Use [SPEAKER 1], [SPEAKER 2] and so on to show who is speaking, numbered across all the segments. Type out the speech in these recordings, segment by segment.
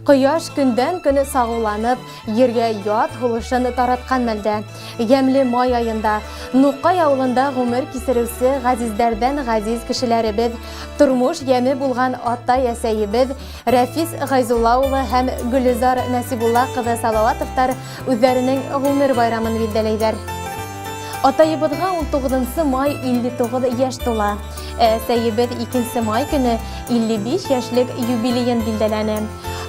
[SPEAKER 1] Ҡояш көндән-көн сағыуланып, ергә яҙ һулышын таратҡан мәлдә, йәмле май айында Нуҡай ауылында ғүмер кисереүсе ғәзиздәрҙән ғәзиз кешеләребеҙ, тормош йәме булған атай-әсәйебеҙ Рәфис Ғәйзулла улы һәм Гөлизар Нәсибулла ҡыҙы Салауатовтар үҙҙәренең ғүмер байрамын билдәләйҙәр. Атайыбыҙға 19 май 59 йәш тула. Ә әсәйебеҙ 2 май көнө 55 йәшлек юбилейын билдәләне.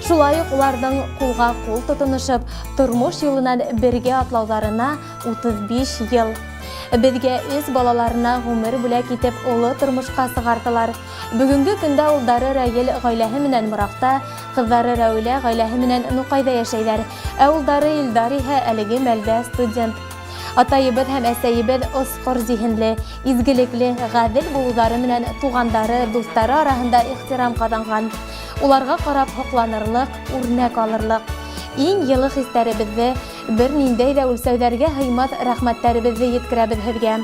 [SPEAKER 1] Шулай уҡ уларҙың ҡулға ҡул тотоношоп, тормош юлынан бергә атлауҙарына 35 йыл. Беҙгә өс балаларына ғүмер бүләк итеп оло тормошҡа сығартылар. Бөгөнгө көндә улдары Рәйел ғаиләһе менән Мораҡта, ҡыҙҙары Рәүилә ғаиләһе менән Нуҡайҙа йәшәйҙәр. Ә улдары Илдар иһә әлеге мәлдә студент. Атайыбыҙ һәм әсәйебеҙ осҡор зиһенле, изгелекле, ғәҙел булыуҙары менән туғандары, дуҫтары араһында ихтирам ҡаҙанған. Уларға ҡарап һоҡланырлыҡ, үрнәк алырлыҡ. Иң йылы хистәребеҙҙе, бер ниндәй ҙә үлсәүҙәргә һыймаҫ рәхмәттәребеҙҙе еткерәбеҙ һеҙгә.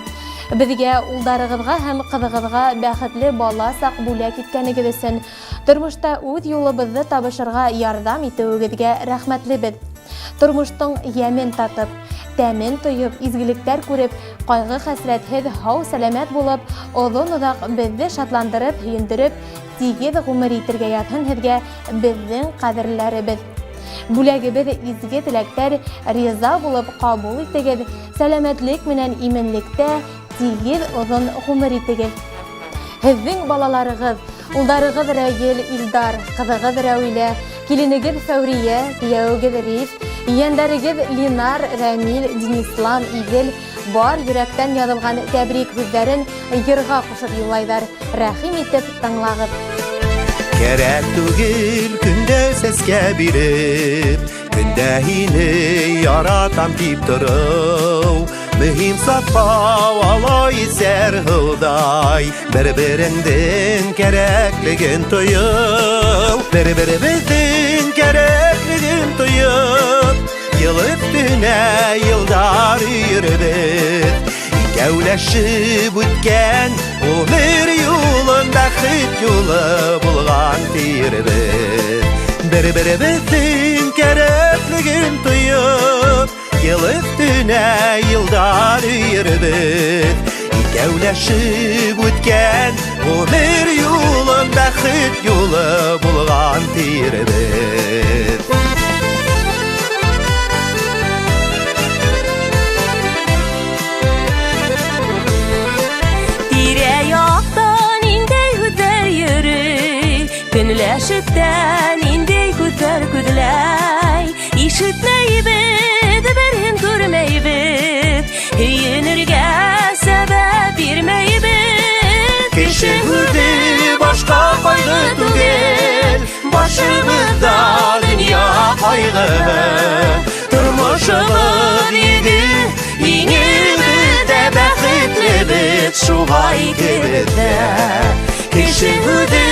[SPEAKER 1] Беҙгә, улдарығыҙға һәм ҡыҙығыҙға бәхетле бала саҡ бүләк иткәнегеҙ өсөн, тормошта үҙ юлыбыҙҙы табышырға ярҙам итеүегеҙгә рәхмәтлебеҙ. Тормоштоң йәмен татып, тәмен тойоп, изгелектәр күреп, ҡайғы-хәсрәтһеҙ һау-сәләмәт булып, оҙон-оҙаҡ беҙҙе шатландырып, һөйөндөрөп, тигеҙ ғүмер итергә яҙһын һеҙгә беҙҙең ҡәҙерләребеҙ. Бүләгебеҙ изге теләктәр, риза булып ҡабул итегеҙ, сәләмәтлек менән именлектә тигеҙ оҙон ғүмер итегеҙ. Һеҙҙең балаларығыҙ, улдарығыҙ Рәйел, Илдар, ҡыҙығыҙ Рәүилә, киленегеҙ Фәүриә, кейәүегеҙ Риф, ейәндәрегеҙ Линар, Рәмил, Динислам, Иҙел бар йөрәктән яҙылған тәбрик һүҙҙәрен йырға ҡушып юллайҙар. Рәхим итеп тыңлағыҙ.
[SPEAKER 2] Кәрәк түгел көндә сәскә биреп, көндә һине яратам тип тороу. Мөһим саҡлау алай эсәр һыуҙай, бер-береңдең кәрәклеген тойоу. Бер-беребеҙҙең кәрәклеген тойоп, йыл өҫтөнә йылдар өйөрөбөҙ. Икәүләшеп үткән ғүмер юлын бәхет юлы булған тиербеҙ. Бер-беребеҙҙең кәрәклеген тойоп, йыл өҫтөнә йылдар өйөрөбөҙ. Икәүләшеп үткән ғүмер юлын бәхет юлы булған тиербеҙ.
[SPEAKER 3] Тирә-яҡта ниндәй һүҙҙәр йөрөй, көнләшеп тә ниндәй күҙҙәр күҙләй. Ишетмәйбеҙ, береһен күрмәйбеҙ, һөйөнөргә сәбәп бирмәйбеҙ.
[SPEAKER 2] Кеше һүҙе башҡа ҡайғы түгел, башыбыҙҙа донъя ҡайғыһы. Тормошобоҙ йөгө еңелбеҙ ҙә, бәхетлебеҙ шуға икебеҙ ҙә. Кеше һүҙе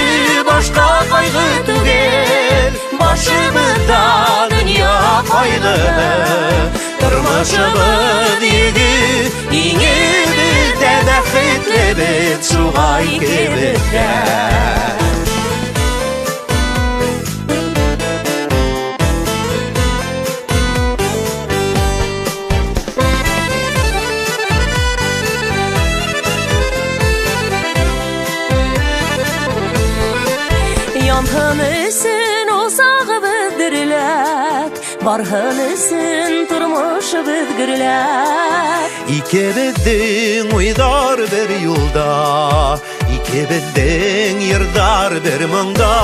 [SPEAKER 2] башҡа ҡайғы түгел, башыбыҙҙа донъя ҡайғыһы. Тормошобоҙ йөгө еңелбеҙ ҙә, бәхетлебеҙ шуға икебеҙ ҙә.
[SPEAKER 3] Янһын өсөн усағыбыҙ дөрләп, барһын өсөн тормошобоҙ гөрләп.
[SPEAKER 2] Икебеҙҙең уйҙар бер юлда, икебеҙҙең йырҙар бер моңда.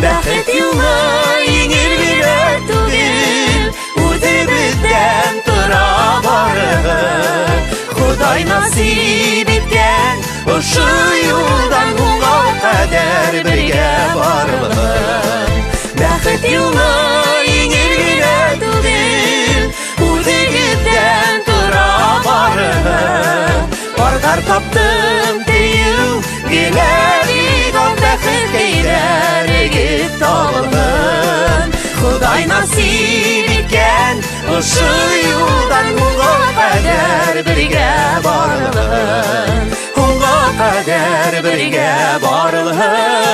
[SPEAKER 2] Бәхет юлы еңел генә түгел, үҙебеҙҙән тора барыһы. Хоҙай насип иткән ошо юлдан һуңға ҡәҙәр бергә барылһын. Бәхет юлы еңел генә түгел, үҙегеҙҙән тора барыһы. Барҙар таптым тиеү генә бит ул, бәхеткәйҙәрегеҙ табылһын. Хоҙай насип иткән ошо юлдан һуңға ҡәҙәр бергә барылһын. Һуңға ҡәҙәр бергә барылһын.